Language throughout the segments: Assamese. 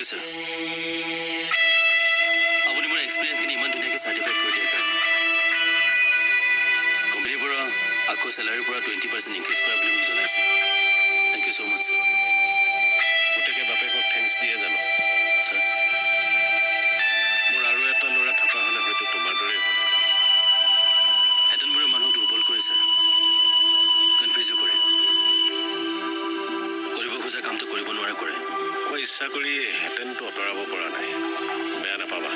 You sir, আপুনি মোৰ এক্সপিৰিয়েঞ্চখিনি ইমান ধুনীয়াকৈ চাৰ্টিফাইড কৰি দিয়াৰ কাৰণে। কোম্পানীৰ পৰা আকৌ চেলাৰীৰ পৰা 20% ইনক্ৰিজ কৰা বুলি মোক জনাইছে। Thank you so much sir. পুতেকে বাপেকক thanks দিয়ে জানো? ছাৰ, মোৰ আৰু এটা ল'ৰা থকা হ'লে হয়তো তোমাৰ দৰেই হ'ল। হেঁতেনবোৰে মানুহক দুৰ্বল কৰে ছাৰ, কনফিউজো কৰে, কৰিব খোজা কামটো কৰিব নোৱাৰা কৰে। মই ইচ্ছা কৰি হেঁতেনটো আঁতৰাব পৰা নাই, বেয়া নাপাবা।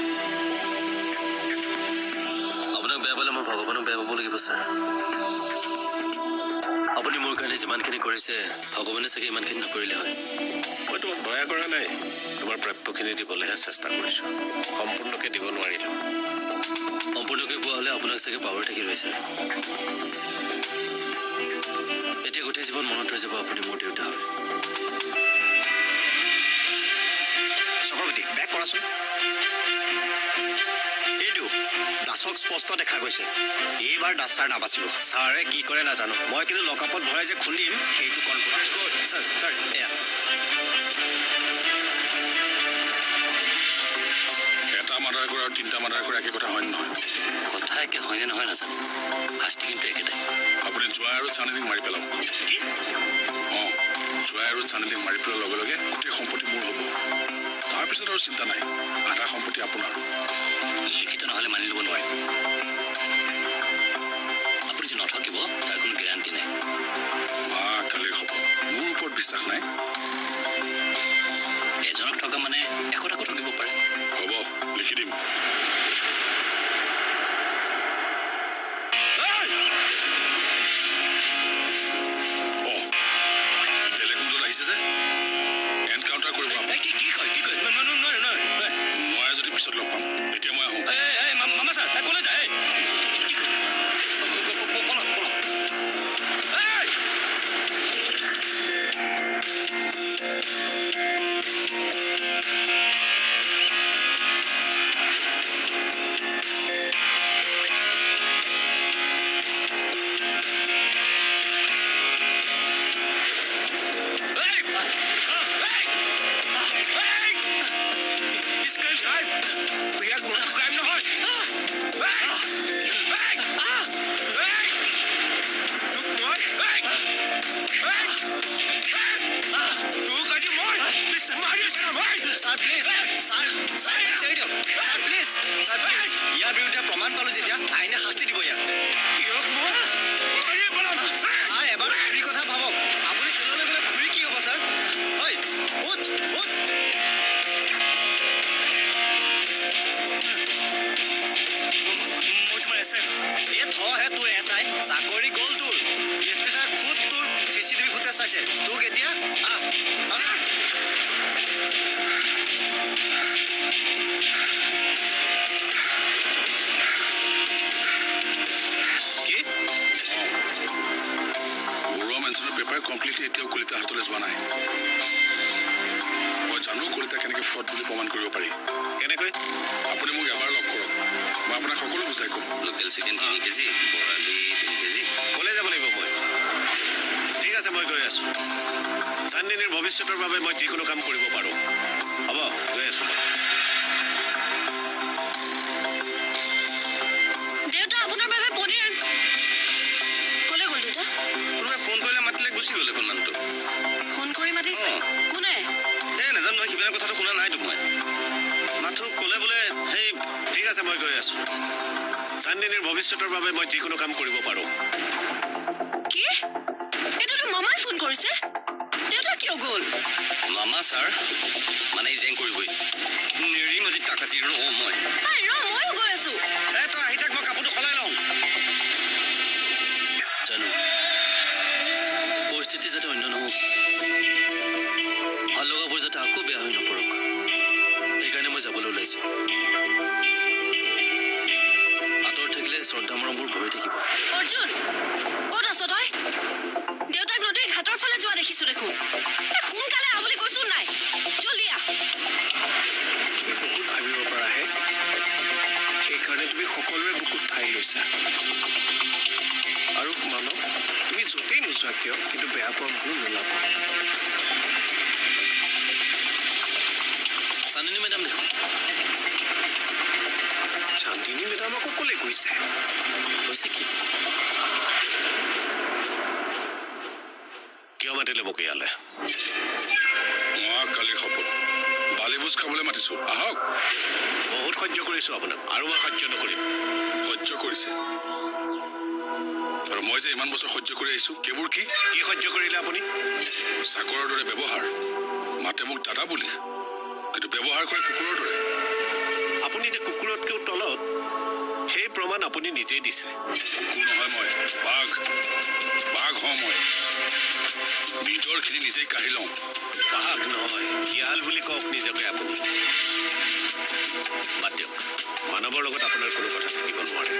আপোনাক বেয়া পালে মই ভগৱানক বেয়া পাব লাগিব ছাৰ। আপুনি মোৰ কাৰণে যিমানখিনি কৰিছে, ভগৱানে চাগে ইমানখিনি নকৰিলে হয়। মই তোমাক দয়া কৰা নাই, তোমাৰ প্ৰাপ্যখিনি দিবলৈহে চেষ্টা কৰিছোঁ। সম্পূৰ্ণকৈ দিব নোৱাৰিলোঁ। সম্পূৰ্ণকৈ পোৱা হ'লে আপোনাক চাগে পাৱাৰ থাকিল হয় ছাৰ। এতিয়া গোটেই জীৱন মনত ৰৈ যাব আপুনি মোৰ দেউতা হয়। চক্ৰৱৰ্তী, বেক কৰাচোন। এইটো দাসক স্পষ্ট দেখা গৈছে। এইবাৰ দাস ছাৰ নাবাচিব। ছাৰে কি কৰে নাজানো, মই কিন্তু লকআপত ভৰাই যে খুন্দিম সেইটো কনফাৰ্ম। ছাৰ, ছাৰ এয়া এটা মাৰ্ডাৰ কৰা আৰু তিনিটা মাৰ্ডাৰ কৰা একে কথা হয় নে নহয়? কথা একে হয়নে নহয় নাজানো, শাস্তি কিন্তু একেটাই। আপুনি জোৱাই আৰু চানেলিক মাৰি পেলাওক। কি? অঁ, জোৱাই আৰু চানেলিক মাৰি পেলোৱাৰ লগে লগে গোটেই সম্পত্তি মোৰ হ'ব। তাৰপিছত আৰু চিন্তা নাই, আধা সম্পত্তি আপোনাৰ। লিখিত নহ'লে মানি ল'ব নোৱাৰিম। আপুনি যে নথকিব তাৰ কোনো গেৰাণ্টি নাই। মা কালিৰ হ'ব, মোৰ ওপৰত বিশ্বাস নাই? এজনক থকা মানে 100টাকো ঠগিব পাৰে। হ'ব, লিখি দিম। অঁ, বেলেগ কোনজন আহিছে যে এনকাউণ্টাৰ কৰিব আপোনাক। কি কি কয়, কি কয়? নহয় নহয় নহয়, মই যদি পিছত লগ পাম, এতিয়া মই আহোঁ। এই মামা ছাৰ, ক'লৈ যায়? কি কয়? পলক পলক। ছাৰ প্লিজ, ছাৰ, ছাৰ এৰি দিয়ক। Sir please, sir please. ইয়াৰ বিৰুদ্ধে প্ৰমাণ পালোঁ যেতিয়া আইনে শাস্তি দিব ইয়াক। ছাৰ এবাৰ খুৰীৰ কথা ভাবক, আপুনি জেললৈ গ'লে খুৰী কি হ'ব ছাৰ? ঐ উঠ উঠ। মই তোমাৰ এছ I. এই থহে তোৰ এছ I, চাকৰি গ'ল তোৰ। ডি এছ পি ছাৰে খুদ তোৰ চি চি টিভি ফুটেজ চাইছে তোক এতিয়া। আহ আহ। কি? অঁ, বৰুৱা মেনশ্যনৰ পেপাৰ কমপ্লিটলি এতিয়াও কলিতাৰ হাতলৈ যোৱা নাই। মই জানো কলিতা কেনেকৈ ফ্ৰড বুলি প্ৰমাণ কৰিব পাৰি। কেনেকৈ? আপুনি মোক এবাৰ লগ কৰক, মই আপোনাক সকলো বুজাই ক'ম। লোকেল চিকেন 3 কেজি, বৰালি 3 কেজি। ক'লৈ যাব লাগিব মই? ঠিক আছে, মই গৈ আছোঁ। চান্দিনীৰ ভৱিষ্যতৰ বাবে মই যিকোনো কাম কৰিব পাৰোঁ। হ'ব, গৈ আছোঁ মই। দেউতা, আপোনাৰ বাবে পনীৰ। ক'লৈ গ'ল দেউতা? কোনোবাই ফোন কৰিলে মাতিলে গুচি গ'ল দেখোন মানুহটো। ফোন কৰি মাতিছে? অঁ। কোনে? এই নাজানো নহয়, সিপিনে কথাটো শুনা নাইতো মই। মাথো ক'লে বোলে সেই। ঠিক আছে, মই গৈ আছোঁ। চান্দিনীৰ ভৱিষ্যতৰ বাবে মই যিকোনো কাম কৰিব পাৰোঁ। কি? এইটোতো মামাই ফোন কৰিছে। দেউতা কিয় গ'ল? মামা ছাৰ মানে এই জেং কৰিবই। নেৰিম আজি তাক আজি, ৰ মই। ৰ, ময়ো গৈ আছো। এই তই আহি থাক, মই কাপোৰটো সলাই লওঁ। জানো, পৰিস্থিতি যাতে অন্য নহওক, ভাল লগাবোৰ যাতে আকৌ বেয়া হৈ নপৰক, সেইকাৰণে মই যাবলৈ ওলাইছোঁ। আঁতৰত থাকিলে শ্ৰদ্ধা মৰমবোৰ ভৰি থাকিব। অৰ্জুন, ক'ত আছ তই? দেউতাক নদীৰ ঘাটৰ ফালে যোৱা দেখিছো দেখোন। এই সোনকালে আহ বুলি কৈছো নাই? জলদি আহ। তুমি বহুত ভাবিব পাৰাহে, সেইকাৰণে তুমি সকলোৰে বুকুত ঠাই লৈছা। আৰু মানৱ, তুমি য'তেই নোযোৱা কিয়, কিন্তু বেয়া পোৱা মানুহ নোলাব। নন্দিনী মেডাম আকৌ ক'লে গৈছে? হৈছে কি? কিয় মাতিলে মোক ইয়ালৈ? মই কালি শপত বালিভোজ খাবলৈ মাতিছো, আহক। বহুত সহ্য কৰিছো আপোনাক, আৰু মই সহ্য নকৰিম। সহ্য কৰিছে? আৰু মই যে ইমান বছৰ সহ্য কৰি আহিছো, সেইবোৰ কি? কি সহ্য কৰিলে আপুনি? চাকৰৰ দৰে ব্যৱহাৰ, মাতে মোক দাদা বুলি, কিন্তু ব্যৱহাৰ কৰে কুকুৰৰ দৰে। আপুনি যে কুকুৰতকৈও তলত, সেই প্ৰমাণ আপুনি নিজেই দিছে। কুকুৰ নহয় মই, বাঘ। বাঘ হওঁ মই, নিজৰখিনি নিজেই কাঢ়ি লওঁ। বাঘ নহয়, শিয়াল বুলি কওক নিজকে আপুনি। বাদ দিয়ক, মানৱৰ লগত আপোনাৰ কোনো কথা থাকিব নোৱাৰে।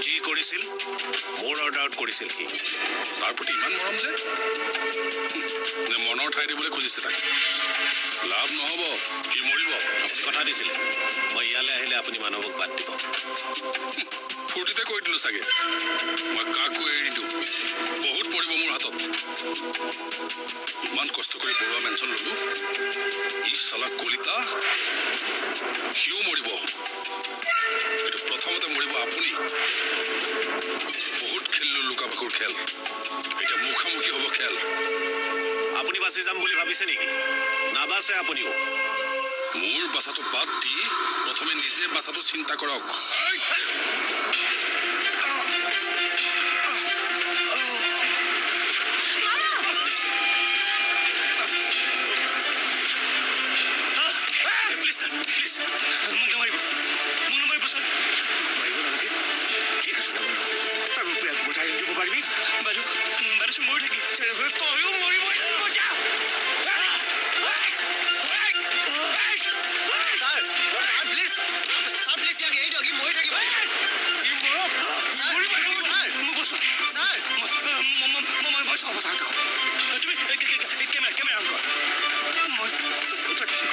যি কৰিছিল মোৰ অৰ্ডাৰত কৰিছিল সি। তাৰ প্ৰতি ইমান মৰম যে নে মনৰ ঠাই দিবলৈ খুজিছে তাক? লাভ নহ'ব, সি মৰিব। আপুনি কথা দিছিলে মই ইয়ালৈ আহিলে আপুনি মানৱক বাদ দিব। ফূৰ্তিতে কৈ দিলো চাগে। মই কাকো এৰি নিদিওঁ, বহুত পৰিব মোৰ হাতত। ইমান কষ্ট কৰি বৰুৱা মেনচন ললো, ই চালা কলিতা, সিও মৰিব। কিন্তু প্ৰথমতে মৰিব আপুনি। বহুত খেলিলো লুকা ভাকুৰ খেল, এতিয়া মুখামুখি হ'ব খেল। আপুনি বাচি যাম বুলি ভাবিছে নেকি? নাবাচে আপুনিও। মোৰ বাচাটো বাদ দি প্ৰথমে নিজে বাচাটো চিন্তা কৰক। প্লিজ ছাৰ, প্লিজ মোক নামাৰিব, মোক নামাৰিব ছাৰ। মাৰিব নালাগে, ঠিক আছে, নামাৰো। তই মোক প্ৰিয়াক উভতাই দিব পাৰিবি? বাইদেউ, বাইদেউ মৰি থাকিম। তেনেহ'লে তয়ো মৰিবই লাগিব, যা। Sir, sir please, sir please, ইয়াক এৰি দিয়ক, ই মৰি থাকিব। ই মৰক, ছাৰ, মৰিব লাগিব। ছাৰ, মোক বচোৱা। ছাৰ, মই মই চব সঁচা কথা কওঁ। তুমি কেমেৰা কেমেৰা অন কৰা, মই চব কথা কৈছোঁ।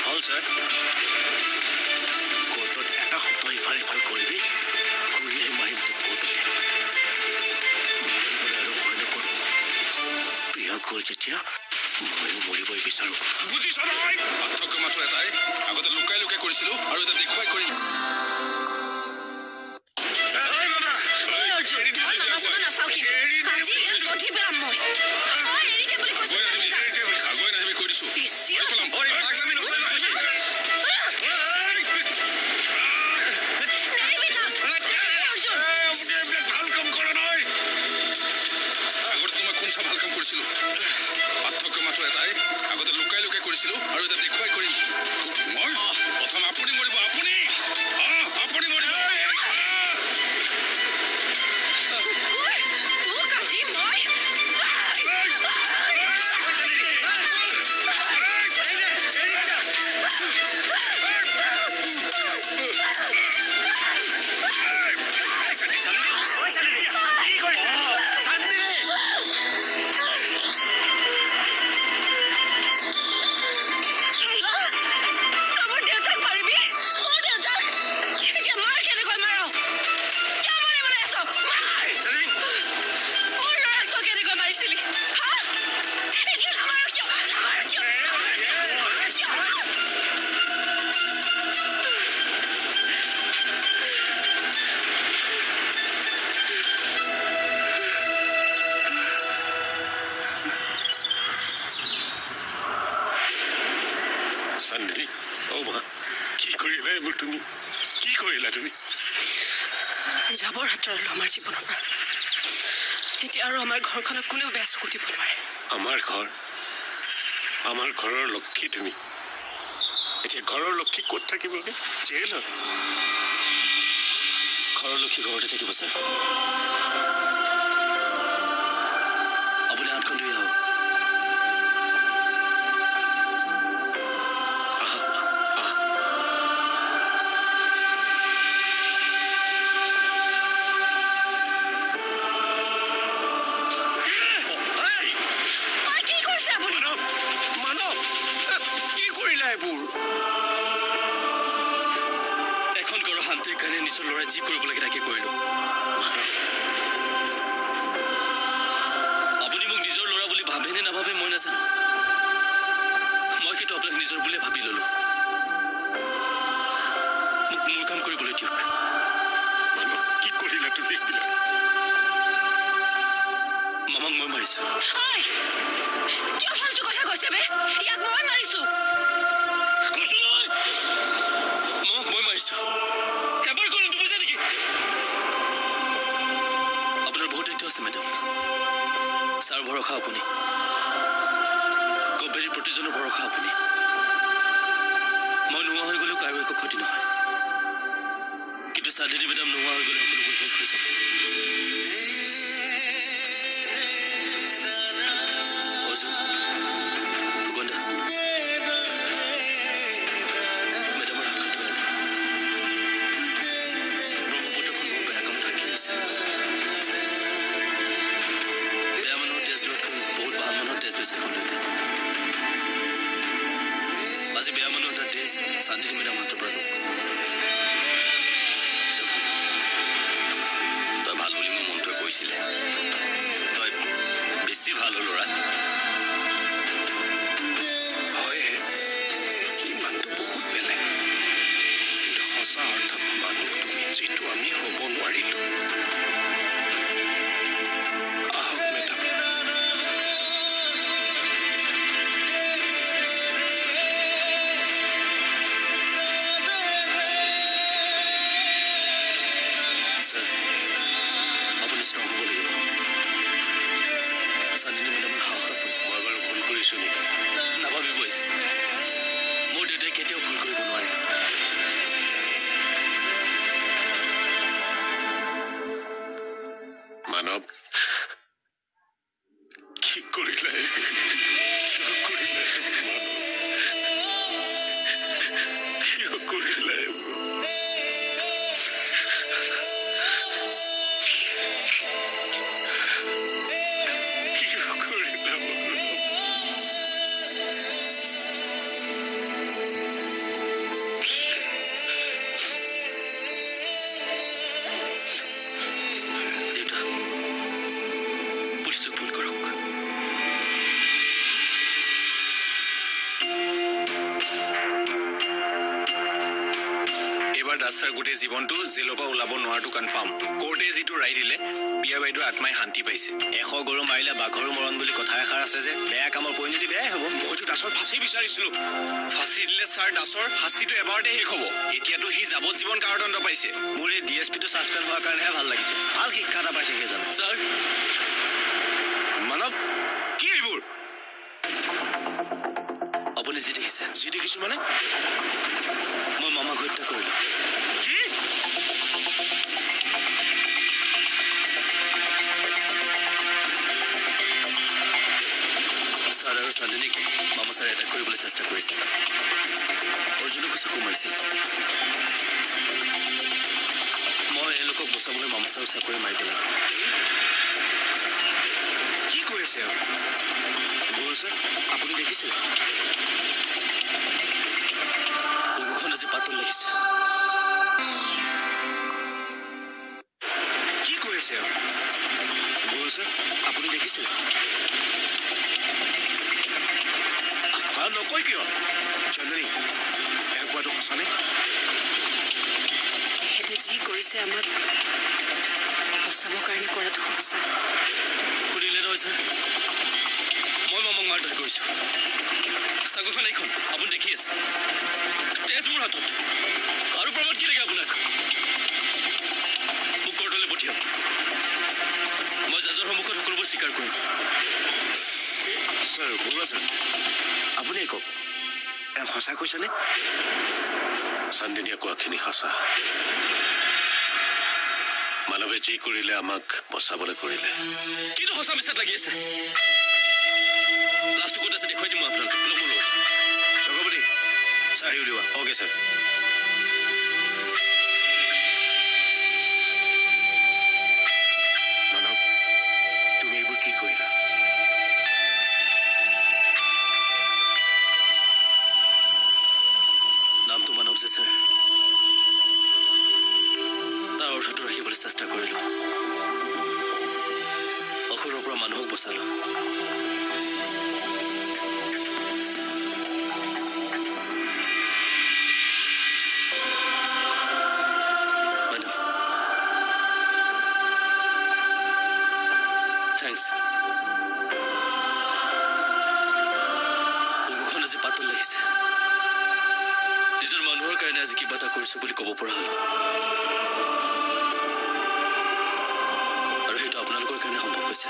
হ'ল ছাৰ। কোৰ্টত এটা শব্দ ইফাল সিফাল কৰিবি, ঘূৰিয়াই মাৰিম তোক কোৰ্টতে। মৰিবলৈ আৰু ভয় নকৰোঁ। প্ৰিয়া গ'ল যেতিয়া ময়ো মৰিবই বিচাৰোঁ। বুজিছ নহয়? পাৰ্থক্য মাথো এটাই, আগতে লুকাই লুকাই কৰিছিলো আৰু এতিয়া দেখুৱাই কৰিম। অৰ্জুন, মই নামাজতো নাচাওঁ কিন্তু। আজি ইয়াক গধি পেলাম মই। ঐ, এৰি দে বুলি কৈছো, আগুৱাই নাহিবি, আগুৱাই নাহিবি কৈ দিছো। বেছি মাৰি পেলাম। পাগলামি নকৰিবি কৈছো। নেৰিবি তাক। অৰ্জুন, আপুনি এইবিলাক ভাল কাম কৰা নাই। আগতে মই কোনচা ভাল কাম কৰিছিলো? পাৰ্থক্য মাথো এটাই, আগতে লুকাই লুকাই কৰিছিলো আৰু এতিয়া দেখুৱাই কৰিম। মই প্ৰথম আপুনি মৰিব, আপুনি, আপুনি মৰিব। কুকুৰ, তোক আজি মই। কি কৰিছে? চান্দিনী! চালা, তই মোৰ দেউতাক মাৰিবি? মোৰ দেউতাক? এতিয়া মাৰ কেনেকৈ মাৰ? কিয় মাৰিবলৈ আছ? মাৰ! মোৰ ল'ৰাক তই কেনেকৈ মাৰিছিলি? হা? এতিয়া নামাৰ কিয়? নামাৰ কিয়? নামাৰ কিয়? চান্দিনী, অ মা, কি কৰিলা এইবোৰ তুমি? কি কৰিলা তুমি? জাবৰ আঁতৰালো আমাৰ জীৱনৰ পৰা। এতিয়া আৰু আমাৰ ঘৰখনক কোনেও বেয়া চকু দিব নোৱাৰে। আমাৰ ঘৰ, আমাৰ ঘৰৰ লক্ষী তুমি। এতিয়া ঘৰৰ লক্ষী ক'ত থাকিবগে? জেলত। ঘৰৰ লক্ষী ঘৰতে থাকিব ছাৰ। আপুনি হাতখন ধুই আহক। আহা, আহা। পিছত ল'ৰাই যি কৰিব লাগে তাকে কৰিলোঁ। আপুনি মোক নিজৰ ল'ৰা বুলি ভাবে নে নাভাবে মই নাজানো, মই কিন্তু আপোনাক নিজৰ বুলিয়ে ভাবি ল'লো। মোক মোৰ কাম কৰিবলৈ দিয়ক। কি কৰিলা তুমি এইবিলাক? মামাক মই মাৰিছো। কিয় ফাল্টু কথা কৈছে বে? ইয়াক মই মাৰিছো। কৈছো নহয়, মামাক মই মাৰিছো। এবাৰ ক'লে নুবুজে নেকি? আপোনাৰ বহুত দায়িত্ব আছে মেডাম। ছাৰ ভৰসা আপুনি, কোম্পানীৰ প্ৰতিজনৰ ভৰসা আপুনি। মই নোহোৱা হৈ গ'লেও কাৰো একো ক্ষতি নহয়, কিন্তু চান্দিনী মেডাম নোহোৱা হৈ গ'লে সকলোবোৰ শেষ হৈ যাব। অৰ্জুন, ফুকন দা, মেডামৰ হাতখন ধৰি ব্ৰহ্মপুত্ৰখন বহু বেয়া কামত সাক্ষী হৈছে। বেয়া মানুহৰ তেজ লোৱাতকৈ বহুত ভাল মানুহৰ তেজ লৈছে সকলোতে। আজি বেয়া মানুহ এটাৰ তেজ চান্দিনী মেডাম হাতৰ পৰা লওক। তই ভাল বুলি মোৰ মনটোৱে কৈছিলে, তই বেছি ভাল হ'ল ল'ৰা। হয়হে, সি মানুহটো বহুত বেলেগ, কিন্তু সঁচা অৰ্থত মানুহ তুমি, যিটো আমি হ'ব নোৱাৰিলো। আহক মেডাম। ছাৰ, আপুনি ষ্ট্ৰং হ'ব লাগিব। চান্দিনী মেডামৰ সাহস আপুনি। মই বাৰু ভুল কৰিছো নেকি? নাভাবিবই, মোৰ দেউতাই কেতিয়াও ভুল কৰিব নোৱাৰে। মানৱ, কি কৰিলে? কিয় কৰিলে মানৱ? কিয় কৰিলে এইবোৰ? কিয় কৰিলা মানৱ? দেউতা, পুলিচক ফোন কৰক। এইবাৰ দাস ছাৰ গোটেই জীৱনটো জেলৰ পৰা ওলাব নোৱাৰাটো কনফাৰ্ম। কোৰ্টে যিটো ৰায় দিলে, প্ৰিয়া বাইদেউৰ আত্মাই শান্তি পাইছে। 100 গৰু মাৰিলে বাঘৰো মৰণ বুলি কথা এষাৰ আছে যে, বেয়া কামৰ পৰিণতি বেয়াই হ'ব। মইতো দাসৰ ফাঁচি বিচাৰিছিলো। ফাঁচি দিলে ছাৰ দাসৰ শাস্তিটো এবাৰতে শেষ হ'ব। এতিয়াতো সি যাৱজ্জীৱন কাৰাদণ্ড পাইছে। মোৰ এই ডি এছ পিটো ছাছপেণ্ড হোৱাৰ কাৰণেহে ভাল লাগিছে। ভাল শিক্ষা এটা পাইছে সেইজনে। ছাৰ, মানৱ, কি এইবোৰ? আপুনি যি দেখিছে? যি দেখিছো মানে? মই মামাক হত্যা কৰিলো। কি? ছাৰ আৰু চান্দিনীক মামা ছাৰে এটেক কৰিবলৈ চেষ্টা কৰিছিল। অৰ্জুনকো চকু মাৰিছিল। মই এওঁলোকক বচাবলৈ মামা ছাৰক চাকৰি মাৰি পেলালো। কি কৈ আছে বৰুৱা ছাৰ? আপুনি দেখিছে? বুকুখন আজি পাতল লাগিছে। কি কৈ আছে বৰুৱা ছাৰ? আপুনি দেখিছে? নকয় কিয়? চন্দনী, এওঁ কোৱাটো সঁচানে? এখেতে যি কৰিছে আমাক বচাবৰ কাৰণে কৰাটো সঁচা। শুনিলে নহয় ছাৰ, মই মামাক মাৰধৰ কৰিছো। চাকুখন এইখন, আপুনি দেখি আছে। তেজ মোৰ হাতত। আৰু প্ৰমাণ কি লাগে আপোনাক? মোক কোৰ্টলৈ পঠিয়াওক। মই জাজৰ সন্মুখত সকলোবোৰ স্বীকাৰ কৰিম। ছাৰ, বৰুৱা ছাৰ, আপুনিয়ে কওক, এওঁ সঁচা কৈছেনে? চান্দিনীয়ে কোৱাখিনি সঁচা। মানৱে যি কৰিলে আমাক বচাবলৈ কৰিলে। কিন্তু সঁচা মিছাত লাগি আছে। লাষ্টটো ক'ত আছে দেখুৱাই দিম মই আপোনালোকক। ব'লক মোৰ লগত। চক্ৰৱৰ্তী, গাড়ী উলিওৱা। Okay sir. মানৱ, তুমি এইবোৰ কি কৰিলা? নামটো মানৱ যে ছাৰ, বুকুখন আজি পাতল লাগিছে। নিজৰ মানুহৰ কাৰণে আজি কিবা এটা কৰিছো বুলি ক'ব পৰা হ'লো, আৰু সেইটো আপোনালোকৰ কাৰণে সম্ভৱ হৈছে।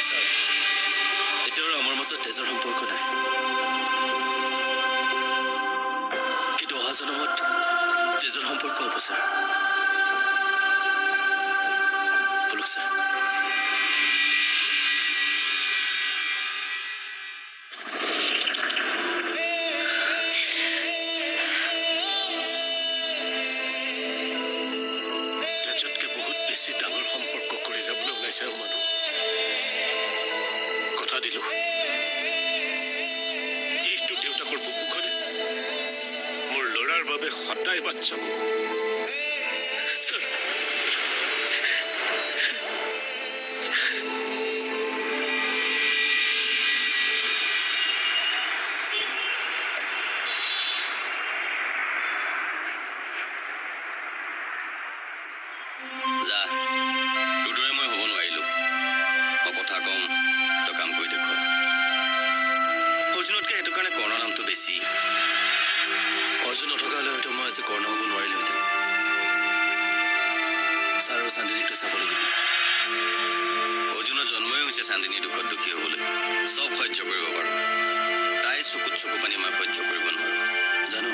ছাৰ, এতিয়াও আমাৰ মাজত তেজৰ সম্পৰ্ক নাই, কিন্তু অহা জনমত তেজৰ সম্পৰ্ক হ'ব ছাৰ। ব'লক ছাৰ। তেজতকে বহুত বেছি ডাঙৰ সম্পৰ্ক কৰি যাবলৈ ওলাইছে মানুহ। কথা দিলো, এইটো দেউতাকৰ বুকুখনে মোৰ ল'ৰাৰ বাবে সদায় বাট চাব। যা, তোৰ দৰে মই হ'ব নোৱাৰিলো। মই কথা কম, তই কাম কৰি দেখুৱা। অৰ্জুনতকৈ সেইটো কাৰণে কৰ্ণৰ নামটো বেছি। অৰ্জুন নথকা হ'লে হয়তো মই আজি কৰ্ণ হ'ব নোৱাৰিলোহেঁতেন। ছাৰ আৰু চান্দিনীকতো চাব লাগিব। অৰ্জুনৰ জন্মই হৈছে চান্দিনীৰ দুখত দুখী হ'বলৈ। চব সহ্য কৰিব পাৰোঁ, তাই চকুত চকু পানী মই সহ্য কৰিব নোৱাৰোঁ। জানো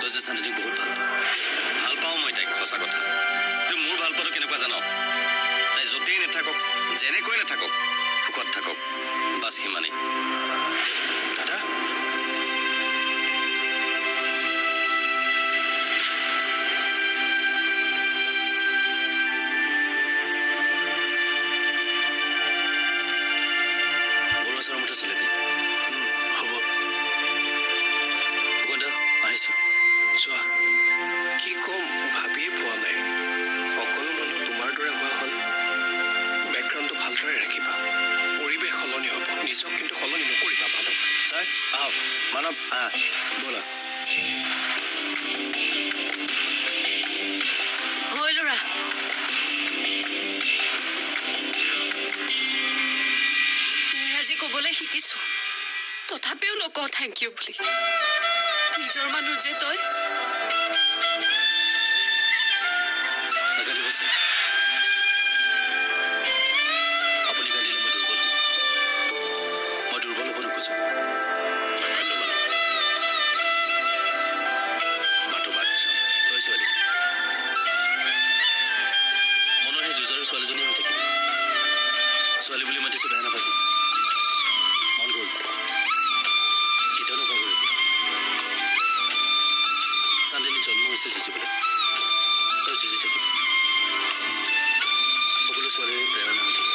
তই যে চান্দিনীক বহুত ভাল পাওঁ। ভাল পাওঁ মই তাইক, সঁচা কথা। কিন্তু মোৰ ভাল পোৱাটো কেনেকুৱা জান? তাই য'তেই নাথাকক, যেনেকৈ নাথাকক, সুখত থাকক, বাছ সিমানেই। দাদা, বৰুৱা ছাৰৰ মতে চলিবি। হ'ব। ফুকন দা, আহিছোঁ। চোৱা, কি ক'ম ভাবিয়ে পোৱা নাই। সকলো মানুহ তোমাৰ দৰে হোৱা হ'ল। বেকগ্ৰাউণ্ডটো ভালদৰে ৰাখিবা, পৰিৱেশ সলনি হ'ব, নিজক কিন্তু সলনি নকৰিবা মানৱ। ছাৰ আহক। মানৱ, আহ ব'লা। ঐ ল'ৰা, ইংৰাজী ক'বলৈ শিকিছো, তথাপিও নকওঁ thank U বুলি। নিজৰ মানুহ যে তই। নাকান্দিব ছাৰ, আপুনি কান্দিলে মই দুৰ্বল হ'ম। মই দুৰ্বল হ'ব নোখোজো। নাকান্দো মানৱ, মাতো বাট চাম। তই ছোৱালী মনৰ সেই যুঁজাৰু ছোৱালীজনী হৈ থাকিবি। ছোৱালী বুলি মাতিছো, বেয়া নাপাবি। মন গ'ল, কেতিয়াও নাপাহৰিবি। চান্দিনী জন্ম হৈছে যুঁজিবলৈ, তই যুঁজি থাকিবি। সকলো ছোৱালীৰে প্ৰেৰণা হৈ থাকিবি।